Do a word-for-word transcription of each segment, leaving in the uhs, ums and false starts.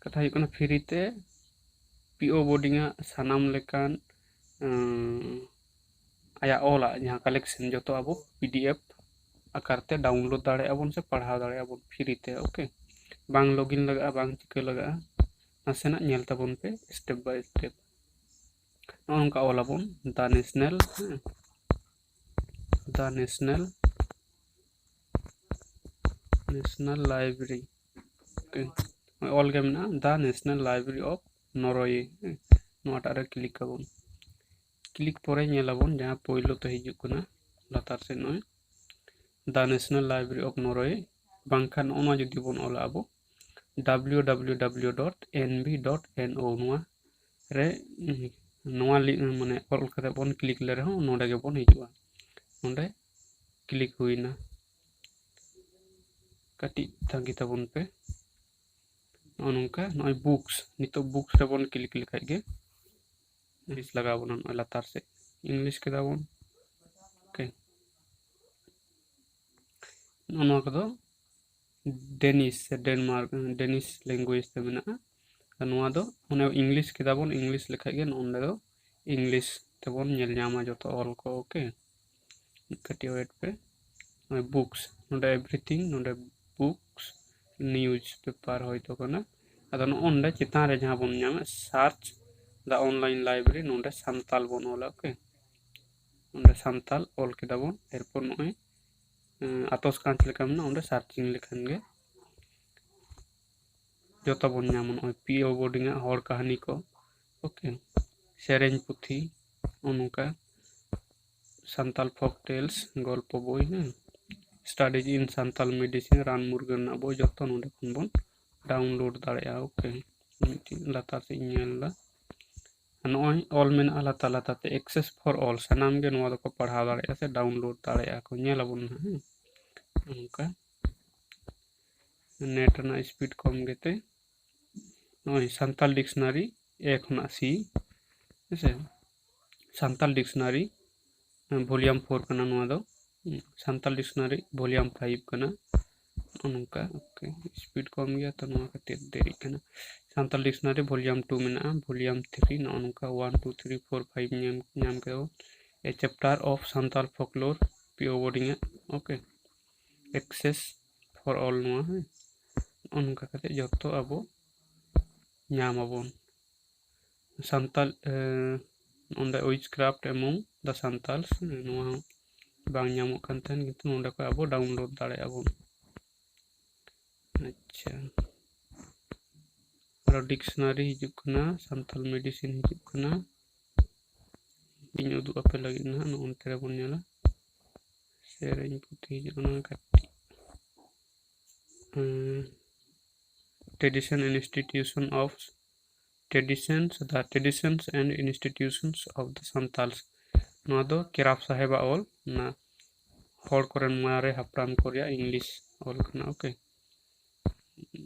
ᱠᱟᱛᱷᱟ ᱦᱩᱭᱩᱜ ᱠᱟᱱᱟ, ᱯᱷᱨᱤ ᱛᱮ ᱯᱤ ᱳ ᱵᱳᱨᱰᱤᱝ ᱟᱜ ᱥᱟᱱᱟᱢ ᱞᱮᱠᱟᱱ, ᱟᱸ, ᱟᱭᱟᱜ ᱚᱞᱟᱜ ᱡᱟᱦᱟᱸ ᱠᱟᱞᱮᱠᱥᱚᱱ, ᱡᱚᱛᱚ ᱟᱵᱚ ᱯᱤ ᱰᱤ ᱮᱯᱷ ᱟᱠᱟᱨ ᱛᱮ ᱰᱟᱣᱩᱱᱞᱳᱰ ᱫᱟᱲᱮᱭᱟᱜᱼᱟ ᱵᱚᱱ ᱥᱮ ᱯᱟᱲᱦᱟᱣ ᱫᱟᱲᱮᱭᱟᱜᱼᱟ ᱵᱚᱱ ᱯᱷᱨᱤ ᱛᱮ᱾ ᱳᱠᱮ, ᱵᱟᱝ ᱞᱚᱜᱤᱱ ᱞᱟᱜᱟᱜᱼᱟ, ᱵᱟᱝ ᱪᱤᱠᱟᱹ ᱞᱟᱜᱟᱜᱼᱟ᱾ ᱱᱟᱥᱮᱱᱟᱜ ᱧᱮᱞ ᱛᱟᱵᱚᱱ ᱯᱮ ᱥᱴᱮᱯ ᱵᱟᱭ ᱥᱴᱮᱯ᱾ ᱱᱚᱜᱼᱚ ᱱᱚᱝᱠᱟ ᱚᱞ ᱟᱵᱚᱱ, ᱫᱟ ᱱᱮᱥᱱᱟᱞ, ᱦᱮᱸ, ᱫᱟ ᱱᱮᱥᱱᱟᱞ, ᱱᱮᱥᱱᱟᱞ ᱞᱟᱭᱵᱨᱮᱨᱤ᱾ ᱳᱠᱮ, ᱱᱚᱜᱼᱚᱭ ᱚᱞ ᱜᱮ ᱢᱮᱱᱟᱜᱼᱟ, ᱫᱟ ᱱᱮᱥᱱᱟᱞ ᱞᱟᱭᱵᱨᱮᱨᱤ ᱚᱯᱷ ᱱᱚᱨᱳᱭᱮ, ᱦᱮᱸ, ᱱᱚᱣᱟᱴᱟᱜ ᱨᱮ ᱠᱞᱤᱠ ᱟᱵᱚᱱ᱾ ᱠᱞᱤᱠ ᱯᱚᱨᱮ ᱧᱮᱞ ᱟᱵᱚᱱ ᱡᱟᱦᱟᱸ ᱯᱳᱭᱞᱳ ᱛᱮ ᱦᱤᱡᱩᱜ ᱠᱟᱱᱟ ᱞᱟᱛᱟᱨ ᱥᱮᱫ, ᱱᱚᱜᱼᱚᱭ ᱫᱟ ᱱᱮᱥᱱᱟᱞ ᱞᱟᱭᱵᱨᱮᱨᱤ ᱚᱯᱷ ᱱᱚᱨᱳᱭᱮ, ᱵᱟᱝᱠᱷᱟᱱ ᱱᱚᱜᱼᱚ ᱱᱚᱣᱟ ᱡᱩᱫᱤ ᱵᱚᱱ ᱚᱞᱟ ᱟᱵᱚ ᱰᱟᱵᱞᱤᱭᱩ ᱰᱟᱵᱞᱤᱭᱩ ᱰᱟᱵᱞᱤᱭᱩ ᱰᱚᱴ ᱮᱱ ᱵᱤ ᱰᱚᱴ ᱮᱱ ᱳ, ᱱᱚᱣᱟ ᱨᱮ, ᱱᱚᱣᱟ ᱞᱤ-, ᱢᱟᱱᱮ ᱚᱞ ᱠᱟᱛᱮ ᱵᱚᱱ ᱠᱞᱤᱠ ᱞᱮ ᱨᱮᱦᱚᱸ ᱱᱚᱰᱮ ᱜᱮᱵᱚᱱ ᱦᱤᱡᱩᱜᱼᱟ᱾ ᱱᱚᱰᱮ ᱠᱞᱤᱠ ᱦᱩᱭᱱᱟ, ᱠᱟᱹᱴᱤᱡ ᱛᱟᱺᱜᱤ ᱛᱟᱵᱚᱱ ᱯᱮ᱾ ᱱᱚᱜᱼᱚ ᱱᱚᱝᱠᱟ ᱱᱚᱜᱼᱚᱭ ᱵᱩᱠᱥ, ᱱᱤᱛᱚᱜ ᱵᱩᱠᱥ ᱨᱮᱵᱚᱱ ᱠᱞᱤᱠ ᱞᱮᱠᱷᱟᱡ ᱜᱮ ᱤᱝᱞᱤᱥ ᱞᱟᱜᱟᱣ ᱵᱚᱱᱟ, ᱱᱚᱜᱼᱚᱭ ᱞᱟᱛᱟᱨ ᱥᱮᱫ ᱤᱝᱞᱤᱥ ᱠᱮᱫᱟ ᱵᱚᱱ᱾ ᱳᱠᱮ, ᱱᱚᱜᱼᱚ ᱱᱚᱣᱟ ᱠᱚᱫᱚ ᱰᱮᱱᱤᱥ ᱥᱮ ᱰᱮᱱᱢᱟᱨᱠ, ᱰᱮᱱᱤᱥ ᱞᱮᱝᱜᱩᱭᱮᱡᱽ ᱛᱮ ᱢᱮᱱᱟᱜᱼᱟ᱾ ᱟᱨ ᱱᱚᱣᱟ ᱫᱚ ᱚᱱᱮ ᱤᱝᱞᱤᱥ ᱠᱮᱫᱟ ᱵᱚᱱ, ᱤᱝᱞᱤᱥ ᱞᱮᱠᱷᱟᱡ ᱜᱮ ᱱᱚᱜᱼᱚ ᱱᱚᱰᱮ ᱫᱚ ᱤᱝᱞᱤᱥ ᱛᱮᱵᱚᱱ ᱧᱮᱞ ᱧᱟᱢᱟ ᱡᱚᱛᱚ ᱚᱞ ᱠᱚ᱾ ᱳᱠᱮ, ᱠᱟᱹᱴᱤᱡ ᱣᱮᱴ ᱯᱮ᱾ ᱱᱚᱜᱼᱚᱭ ᱵᱩᱠᱥ, ᱱᱚᱰᱮ ᱮᱵᱷᱨᱤᱛᱷᱤᱝ, ᱱᱚᱰᱮ ᱵᱩᱠᱥ, ᱱᱤᱭᱩᱡᱽ ᱯᱮᱯᱟᱨ ᱦᱚᱭᱛᱳ ᱠᱟᱱᱟ᱾ ᱟᱫᱚ ᱱᱚᱜᱼᱚ ᱱᱚᱰᱮ ᱪᱮᱛᱟᱱ ᱨᱮ ᱡᱟᱦᱟᱸ ᱵᱚᱱ ᱧᱟᱢᱟ, ᱥᱟᱨᱪ ᱫᱟ ᱚᱱᱞᱟᱭᱤᱱ ᱞᱟᱭᱵᱨᱮᱨᱤ, ᱱᱚᱰᱮ ᱥᱟᱱᱛᱟᱞ ᱵᱚᱱ ᱚᱞᱟ᱾ ᱳᱠᱮ, ᱱᱚᱰᱮ ᱥᱟᱱᱛᱟᱞ ᱚᱞ ᱠᱮᱫᱟ ᱵᱚᱱ᱾ ᱮᱨᱯᱚᱨ ᱱᱚᱜᱼᱚᱭ, ᱮᱸ, ᱟᱛᱚᱥ ᱠᱟᱸᱪ ᱞᱮᱠᱟ ᱢᱮᱱᱟᱜᱼᱟ, ᱚᱸᱰᱮ ᱥᱟᱨᱪᱤᱝ ᱞᱮᱠᱷᱟᱱ ᱜᱮ ᱡᱚᱛᱚ ᱵᱚᱱ ᱧᱟᱢᱟ᱾ ᱱᱚᱜᱼᱚᱭ ᱯᱤ ᱳ ᱵᱳᱨᱰᱤᱝ ᱟᱜ ᱦᱚᱲ ᱠᱟᱹᱦᱱᱤ ᱠᱚ, ᱳᱠᱮ, ᱥᱮᱨᱮᱧ ᱯᱩᱛᱷᱤ, ᱱᱚᱜᱼᱚ ᱱᱚᱝᱠᱟ ᱥᱟᱱᱛᱟᱞ ᱯᱷᱳᱠ ᱴᱮᱞᱥ, ᱜᱚᱞᱯᱚ ᱵᱳᱭ, ᱦᱮᱸ, ᱥᱴᱟᱰᱤᱡᱽ ᱤᱱ ᱥᱟᱱᱛᱟᱞ ᱢᱮᱰᱤᱥᱤᱱ, ᱨᱟᱱ ᱢᱩᱨᱜᱟᱹᱱ ᱨᱮᱱᱟᱜ ᱵᱳᱭ, ᱡᱚᱛᱚ ᱱᱚᱰᱮ ᱠᱷᱚᱱ ᱵᱚᱱ ᱰᱟᱣᱩᱱᱞᱳᱰ ᱫᱟᱲᱮᱭᱟᱜᱼᱟ᱾ ᱳᱠᱮ, ᱢᱤᱫᱴᱤᱡ ᱞᱟᱛᱟᱨ ᱥᱮᱫ ᱤᱧ ᱧᱮᱞ ᱮᱫᱟ, ᱱᱚᱜᱼᱚᱭ ᱚᱞ ᱢᱮᱱᱟᱜᱼᱟ ᱞᱟᱛᱟᱨ ᱞᱟᱛᱟᱨ ᱛᱮ, access for all, ᱥᱟᱱᱟᱢ ᱜᱮ ᱱᱚᱣᱟ ᱫᱚᱠᱚ ᱯᱟᱲᱦᱟᱣ ᱫᱟᱲᱮᱭᱟᱜᱼᱟ ᱥᱮ ᱰᱟᱣᱩᱱᱞᱳᱰ ᱫᱟᱲᱮᱭᱟᱜᱼᱟ ᱠᱚ, ᱧᱮᱞ ᱟᱵᱚᱱ ᱱᱟᱦᱟᱜ, ᱦᱮᱸ, ᱱᱚᱝᱠᱟ᱾ ᱱᱮᱴ ᱨᱮᱱᱟᱜ ᱥᱯᱤᱰ ᱠᱚᱢ ᱜᱮᱛᱮ ᱱᱚᱜᱼᱚᱭ ᱥᱟᱱᱛᱟᱞ ᱰᱤᱠᱥᱱᱟᱨᱤ A ᱠᱷᱚᱱᱟᱜ C, ᱦᱮᱸᱥᱮ, ᱥᱟᱱᱛᱟᱞ ᱰᱤᱠᱥᱱᱟᱨᱤ volume four ᱠᱟᱱᱟ ᱱᱚᱣᱟ ᱫᱚ, ᱦᱩᱸ, ᱥᱟᱱᱛᱟᱞ ᱰᱤᱠᱥᱱᱟᱨᱤ volume five ᱠᱟᱱᱟ᱾ ᱱᱚᱜᱼᱚ ᱱᱚᱝᱠᱟ᱾ ᱳᱠᱮ, ᱥᱯᱤᱰ ᱠᱚᱢ ᱜᱮᱭᱟ, ᱛᱚ ᱱᱚᱣᱟ ᱠᱷᱟᱹᱛᱤᱨ ᱫᱮᱨᱤᱜ ᱠᱟᱱᱟ᱾ ᱥᱟᱱᱛᱟᱞ ᱰᱤᱠᱥᱱᱟᱨᱤ volume two ᱢᱮᱱᱟᱜᱼᱟ, volume three ᱱᱚᱜᱼᱚ ᱱᱚᱝᱠᱟ one two three four five ᱧᱟᱢ, ᱧᱟᱢ ᱠᱮᱫᱟ ᱵᱚᱱ᱾ A Chapter of Santal Folklore, P O Boarding ᱟᱜ᱾ ᱳᱠᱮ, access for all ᱱᱚᱣᱟ, ᱦᱮᱸ, ᱱᱚᱜᱼᱚ ᱱᱚᱝᱠᱟ ᱠᱟᱛᱮ ᱡᱚᱛᱚ ᱟᱵᱚ ᱧᱟᱢ ᱟᱵᱚᱱ᱾ ᱥᱟᱱᱛᱟᱞ, ᱮ, ᱚᱸᱰᱮ Witchcraft Among the Santals, ᱱᱚᱣᱟ ᱦᱚᱸ ᱵᱟᱝ ᱧᱟᱢᱚᱜ ᱠᱟᱱ ᱛᱟᱦᱮᱸᱱ, ᱠᱤᱱᱛᱩ ᱱᱚᱸᱰᱮ ᱠᱷᱚᱱ ᱟᱵᱚ download ᱫᱟᱲᱮᱭᱟᱜᱼᱟ ᱵᱚᱱ᱾ ᱟᱪᱪᱷᱟ, ᱟᱨᱚ dictionary ᱦᱤᱡᱩᱜ ᱠᱟᱱᱟ, ᱥᱟᱱᱛᱟᱞ medicine ᱦᱤᱡᱩᱜ ᱠᱟᱱᱟ᱾ ᱤᱧ ᱩᱫᱩᱜ ᱟᱯᱮ ᱞᱟᱹᱜᱤᱫ ᱱᱟᱦᱟᱜ, ᱱᱚᱜᱼᱚ ᱱᱚᱱᱛᱮ ᱨᱮᱵᱚᱱ ᱧᱮᱞᱟ᱾ ᱥᱮᱨᱮᱧ ᱯᱩᱛᱷᱤ ᱦᱤᱡᱩᱜ ᱠᱟᱱᱟ ᱠᱟᱹᱴᱤᱡ᱾ ᱦᱩᱸ, Tradition Institution of, Traditions, the Traditions and Institutions of the Santals. ᱱᱚᱣᱟ ᱫᱚ ᱠᱮᱨᱟᱯ ᱥᱟᱦᱮᱵᱟᱜ ᱚᱞ, ᱚᱱᱟ ᱦᱚᱲ ᱠᱚᱨᱮᱱ ᱢᱟᱨᱮ ᱦᱟᱯᱲᱟᱢ ᱠᱚ ᱨᱮᱭᱟᱜ English ᱚᱞ ᱠᱟᱱᱟ᱾ ᱳᱠᱮ,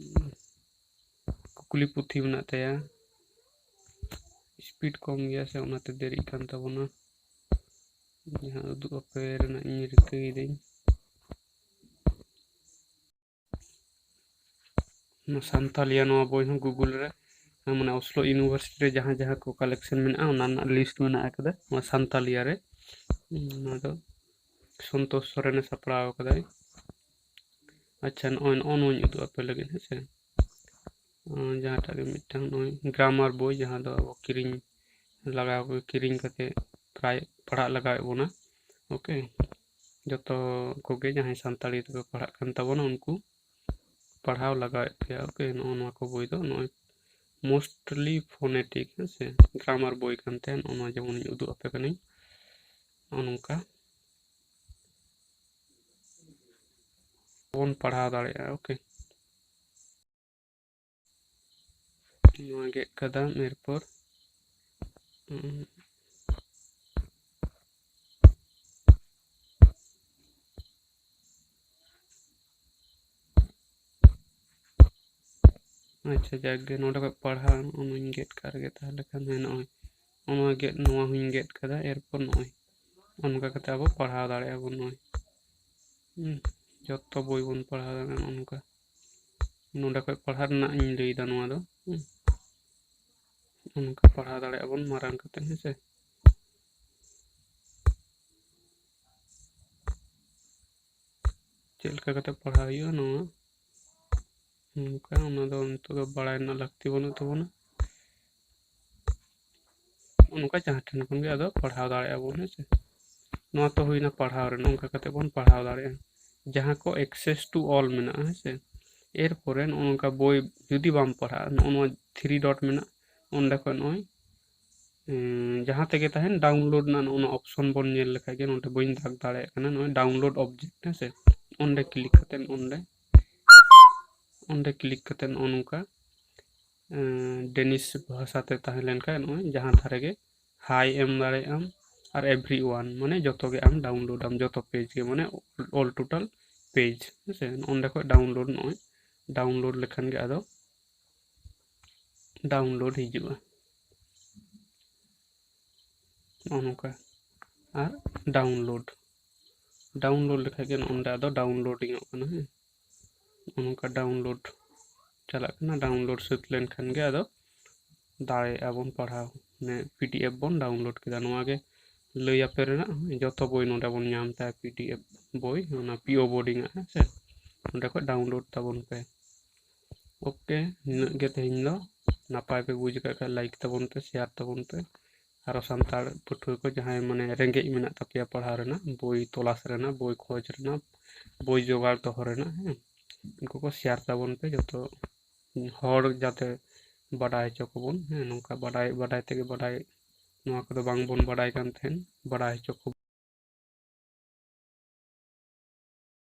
ᱠᱩᱠᱞᱤ ᱯᱩᱛᱷᱤ ᱢᱮᱱᱟᱜ ᱛᱟᱭᱟ, ᱥᱯᱤᱰ ᱠᱚᱢ ᱜᱮᱭᱟ ᱥᱮ, ᱚᱱᱟᱛᱮ ᱫᱮᱨᱤᱜ ᱠᱟᱱ ᱛᱟᱵᱚᱱᱟ᱾ ᱡᱟᱦᱟᱸ ᱩᱫᱩᱜ ᱟᱯᱮ ᱨᱮᱱᱟᱜ ᱤᱧ ᱨᱤᱠᱟᱹᱭᱮᱫᱟᱹᱧ᱾ ᱱᱚᱣᱟ ᱥᱟᱱᱛᱟᱞᱤᱭᱟ ᱱᱚᱣᱟ ᱵᱳᱭ ᱦᱚᱸ Google ᱨᱮ, ᱢᱟᱱᱮ ᱚᱥᱞᱳ University ᱨᱮ ᱡᱟᱦᱟᱸ ᱡᱟᱦᱟᱸ ᱠᱚ collection ᱢᱮᱱᱟᱜᱼᱟ, ᱚᱱᱟ ᱨᱮᱱᱟᱜ list ᱢᱮᱱᱟᱜ ᱟᱠᱟᱫᱟ ᱱᱚᱣᱟ ᱥᱟᱱᱛᱟᱞᱤᱭᱟ ᱨᱮ᱾ ᱱᱚᱣᱟ ᱫᱚ ᱥᱚᱱᱛᱳᱥ ᱥᱚᱨᱮᱱᱮ ᱥᱟᱯᱲᱟᱣ ᱟᱠᱟᱫᱟᱭ᱾ ᱟᱪᱪᱷᱟ, ᱱᱚᱜᱼᱚᱭ, ᱱᱚᱜᱼᱚ ᱱᱚᱣᱟᱧ ᱩᱫᱩᱜ ᱟᱯᱮ ᱞᱟᱹᱜᱤᱫ, ᱦᱮᱸ ᱥᱮ᱾ ᱟᱸ, ᱡᱟᱦᱟᱸᱴᱟᱜ ᱜᱮ ᱢᱤᱫᱴᱟᱝ ᱱᱚᱜᱼᱚᱭ grammar ᱵᱳᱭ, ᱡᱟᱦᱟᱸ ᱫᱚ ᱟᱵᱚ ᱠᱤᱨᱤᱧ ᱞᱟᱜᱟᱣ, ᱠᱤᱨᱤᱧ ᱠᱟᱛᱮ ᱯᱨᱟᱭ ᱯᱟᱲᱦᱟᱜ ᱞᱟᱜᱟᱣᱮᱫ ᱵᱚᱱᱟ᱾ ᱳᱠᱮ, ᱡᱚᱛᱚ ᱠᱚᱜᱮ ᱡᱟᱦᱟᱸᱭ ᱥᱟᱱᱛᱟᱲᱤ ᱛᱮᱠᱚ ᱯᱟᱲᱦᱟᱜ ᱠᱟᱱ ᱛᱟᱵᱚᱱᱟ, ᱩᱱᱠᱩ ᱯᱟᱲᱦᱟᱣ ᱞᱟᱜᱟᱣᱮᱫ ᱯᱮᱭᱟ᱾ ᱳᱠᱮ, ᱱᱚᱜᱼᱚ ᱱᱚᱣᱟ ᱠᱚ ᱵᱳᱭ ᱫᱚ ᱱᱚᱜᱼᱚᱭ mostly phonetic, ᱦᱮᱸ ᱥᱮ, grammar ᱵᱳᱭ ᱠᱟᱱ ᱛᱟᱦᱮᱸᱫ᱾ ᱱᱚᱜᱼᱚ ᱱᱚᱣᱟ ᱡᱮᱢᱚᱱᱤᱧ ᱩᱫᱩᱜ ᱟᱯᱮ ᱠᱟᱹᱱᱟᱹᱧ, ᱱᱚᱜᱼᱚ ᱱᱚᱝᱠᱟ ᱵᱚᱱ ᱯᱟᱲᱦᱟᱣ ᱫᱟᱲᱮᱭᱟᱜᱼᱟ᱾ ᱳᱠᱮ, ᱱᱚᱣᱟ ᱜᱮᱫ ᱠᱟᱫᱟᱢ, ᱮᱨᱯᱚᱨ, ᱩᱸ, ᱟᱪᱪᱷᱟ, ᱡᱟᱠ ᱜᱮ, ᱱᱚᱰᱮ ᱠᱷᱚᱡ ᱯᱟᱲᱦᱟᱣ ᱚᱱᱟᱧ ᱜᱮᱫ ᱠᱟᱜ ᱨᱮᱜᱮ, ᱛᱟᱦᱚᱞᱮ ᱠᱷᱟᱱ, ᱦᱮᱸ, ᱱᱚᱜᱼᱚᱭ ᱱᱚᱣᱟ ᱜᱮᱫ, ᱱᱚᱣᱟ ᱦᱚᱸᱧ ᱜᱮᱫ ᱠᱟᱫᱟ, ᱮᱨᱯᱚᱨ ᱱᱚᱜᱼᱚᱭ ᱚᱱᱠᱟ ᱠᱟᱛᱮ ᱟᱵᱚ ᱯᱟᱲᱦᱟᱣ ᱫᱟᱲᱮᱭᱟᱜᱼᱟ ᱵᱚᱱ ᱱᱚᱜᱼᱚᱭ᱾ ᱦᱩᱸ᱾ ᱡᱚᱛᱚ ᱵᱳᱭ ᱵᱚᱱ ᱯᱟᱲᱦᱟᱣ ᱫᱟᱲᱮᱭᱟᱜᱼᱟ ᱱᱚᱜᱼᱚ ᱱᱚᱝᱠᱟ᱾ ᱱᱚᱰᱮ ᱠᱷᱚᱡ ᱯᱟᱲᱦᱟᱣ ᱨᱮᱱᱟᱜ ᱤᱧ ᱞᱟᱹᱭᱫᱟ ᱱᱚᱣᱟ ᱫᱚ, ᱦᱩᱸ᱾ ᱱᱚᱝᱠᱟ ᱯᱟᱲᱦᱟᱣ ᱫᱟᱲᱮᱭᱟᱜᱼᱟ ᱵᱚᱱ ᱢᱟᱨᱟᱝ ᱠᱟᱛᱮ, ᱦᱮᱸ ᱥᱮ᱾ ᱪᱮᱫ ᱞᱮᱠᱟ ᱠᱟᱛᱮ ᱯᱟᱲᱦᱟᱣ ᱦᱩᱭᱩᱜᱼᱟ ᱱᱚᱣᱟ, ᱱᱚᱝᱠᱟ, ᱚᱱᱟ ᱫᱚ ᱱᱤᱛᱚᱜ ᱫᱚ ᱵᱟᱲᱟᱭ ᱨᱮᱱᱟᱜ ᱞᱟᱹᱠᱛᱤ ᱵᱟᱹᱱᱩᱜ ᱛᱟᱵᱚᱱᱟ᱾ ᱱᱚᱝᱠᱟ ᱡᱟᱦᱟᱸ ᱴᱷᱮᱱ ᱠᱷᱚᱱ ᱜᱮ ᱟᱫᱚ ᱯᱟᱲᱦᱟᱣ ᱫᱟᱲᱮᱭᱟᱜᱼᱟ ᱵᱚᱱ, ᱦᱮᱸ ᱥᱮ᱾ ᱱᱚᱣᱟ ᱛᱚ ᱦᱩᱭᱱᱟ ᱯᱟᱲᱦᱟᱣ ᱨᱮ, ᱱᱚᱝᱠᱟ ᱠᱟᱛᱮ ᱵᱚᱱ ᱯᱟᱲᱦᱟᱣ ᱫᱟᱲᱮᱭᱟᱜᱼᱟ᱾ ᱡᱟᱦᱟᱸ ᱠᱚ access to all ᱢᱮᱱᱟᱜᱼᱟ, ᱦᱮᱸ ᱥᱮ᱾ ᱮᱨᱯᱚᱨᱮ ᱱᱚᱜᱼᱚ ᱱᱚᱝᱠᱟ ᱵᱳᱭ ᱡᱩᱫᱤ ᱵᱟᱢ ᱯᱟᱲᱦᱟᱜᱼᱟ, ᱱᱚᱜᱼᱚ ᱱᱚᱣᱟ three dot ᱢᱮᱱᱟᱜᱼᱟ, ᱚᱸᱰᱮ ᱠᱷᱚᱱ ᱱᱚᱜᱼᱚᱭ, ᱩᱸ, ᱡᱟᱦᱟᱸ ᱛᱮᱜᱮ ᱛᱟᱦᱮᱱ download ᱨᱮᱱᱟᱜ ᱱᱚᱜᱼᱚ ᱱᱚᱣᱟ option ᱵᱚᱱ ᱧᱮᱞ ᱞᱮᱠᱷᱟᱡ ᱜᱮ, ᱱᱚᱰᱮ ᱵᱟᱹᱧ ᱫᱟᱜᱽ ᱫᱟᱲᱮᱭᱟᱜ ᱠᱟᱱᱟ, ᱱᱚᱜᱼᱚᱭ download object, ᱦᱮᱸ ᱥᱮ᱾ ᱚᱸᱰᱮ click ᱠᱟᱛᱮ ᱚᱸᱰᱮ, ᱚᱸᱰᱮ click ᱠᱟᱛᱮ ᱱᱚᱜᱼᱚ ᱱᱚᱝᱠᱟ, ᱮᱸ, Danish ᱵᱷᱟᱥᱟ ᱛᱮ ᱛᱟᱦᱮᱸ ᱞᱮᱱᱠᱷᱟᱱ ᱱᱚᱜᱼᱚᱭ ᱡᱟᱦᱟᱸ ᱫᱷᱟᱨᱮ ᱜᱮ hi ᱮᱢ ᱫᱟᱲᱮᱭᱟᱜ ᱟᱢ ᱟᱨ everyone, ᱢᱟᱱᱮ ᱡᱚᱛᱚ ᱜᱮ ᱟᱢ download ᱟᱢ, ᱡᱚᱛᱚ page ᱜᱮ, ᱢᱟᱱᱮ all total page, ᱦᱮᱸ ᱥᱮ᱾ ᱚᱸᱰᱮ ᱠᱷᱚᱡ download, ᱱᱚᱜᱼᱚᱭ download ᱞᱮᱠᱷᱟᱱ ᱜᱮ ᱟᱫᱚ download ᱦᱤᱡᱩᱜᱼᱟ᱾ ᱱᱚᱜᱼᱚ ᱱᱚᱝᱠᱟ᱾ ᱟᱨ download, download ᱞᱮᱠᱷᱟᱡ ᱜᱮ ᱱᱚᱜᱼᱚ ᱱᱚᱰᱮ ᱟᱫᱚ downloading ᱚᱜ ᱠᱟᱱᱟ, ᱦᱮᱸ᱾ ᱱᱚᱜᱼᱚ ᱱᱚᱝᱠᱟ download ᱪᱟᱞᱟᱜ ᱠᱟᱱᱟ᱾ Download ᱥᱟᱹᱛ ᱞᱮᱱᱠᱷᱟᱱ ᱜᱮ ᱟᱫᱚ ᱫᱟᱲᱮᱭᱟᱜᱼᱟ ᱵᱚᱱ ᱯᱟᱲᱦᱟᱣ, ᱢᱟᱱᱮ P D F ᱵᱚᱱ download ᱠᱮᱫᱟ᱾ ᱱᱚᱣᱟ ᱜᱮ ᱞᱟᱹᱭ ᱟᱯᱮ ᱨᱮᱱᱟᱜ, ᱡᱚᱛᱚ ᱵᱳᱭ ᱱᱚᱰᱮ ᱵᱚᱱ ᱧᱟᱢ ᱛᱟᱭᱟ, P D F ᱵᱳᱭ, ᱚᱱᱟ P O boarding ᱟᱜ, ᱦᱮᱸ ᱥᱮ᱾ ᱚᱸᱰᱮ ᱠᱷᱚᱡ download ᱛᱟᱵᱚᱱ ᱯᱮ᱾ OK, ᱱᱤᱱᱟᱹᱜ ᱜᱮ ᱛᱮᱦᱮᱧ ᱫᱚ᱾ ᱱᱟᱯᱟᱭ ᱯᱮ ᱵᱩᱡᱽ ᱟᱠᱟᱫ ᱠᱷᱟᱡ like ᱛᱟᱵᱚᱱ ᱯᱮ, share ᱛᱟᱵᱚᱱ ᱯᱮ᱾ ᱟᱨᱚ ᱥᱟᱱᱛᱟᱲ ᱯᱟᱹᱴᱷᱩᱣᱟᱹ ᱠᱚ ᱡᱟᱦᱟᱸᱭ ᱢᱟᱱᱮ ᱨᱮᱸᱜᱮᱡ ᱢᱮᱱᱟᱜ ᱛᱟᱯᱮᱭᱟ ᱯᱟᱲᱦᱟᱣ ᱨᱮᱱᱟᱜ, ᱵᱳᱭ ᱛᱚᱞᱟᱥ ᱨᱮᱱᱟᱜ, ᱵᱳᱭ ᱠᱷᱚᱡᱽ ᱨᱮᱱᱟᱜ, ᱵᱳᱭ ᱡᱚᱜᱟᱲ ᱫᱚᱦᱚ ᱨᱮᱱᱟᱜ, ᱦᱮᱸ, ᱩᱱᱠᱩ ᱠᱚ share ᱛᱟᱵᱚᱱ ᱯᱮ, ᱡᱚᱛᱚ ᱦᱚᱲ ᱡᱟᱛᱮ ᱵᱟᱰᱟᱭ ᱦᱚᱪᱚ ᱠᱚᱵᱚᱱ, ᱦᱮᱸ, ᱱᱚᱝᱠᱟ ᱵᱟᱰᱟᱭ, ᱵᱟᱰᱟᱭ ᱛᱮᱜᱮ ᱵᱟᱰᱟᱭ, ᱱᱚᱣᱟ ᱠᱚᱫᱚ ᱵᱟᱝᱵᱚᱱ ᱵᱟᱰᱟᱭ ᱠᱟᱱ ᱛᱟᱦᱮᱸᱱ, ᱵᱟᱰᱟᱭ ᱦᱚᱪᱚ ᱠᱚᱵᱚᱱ᱾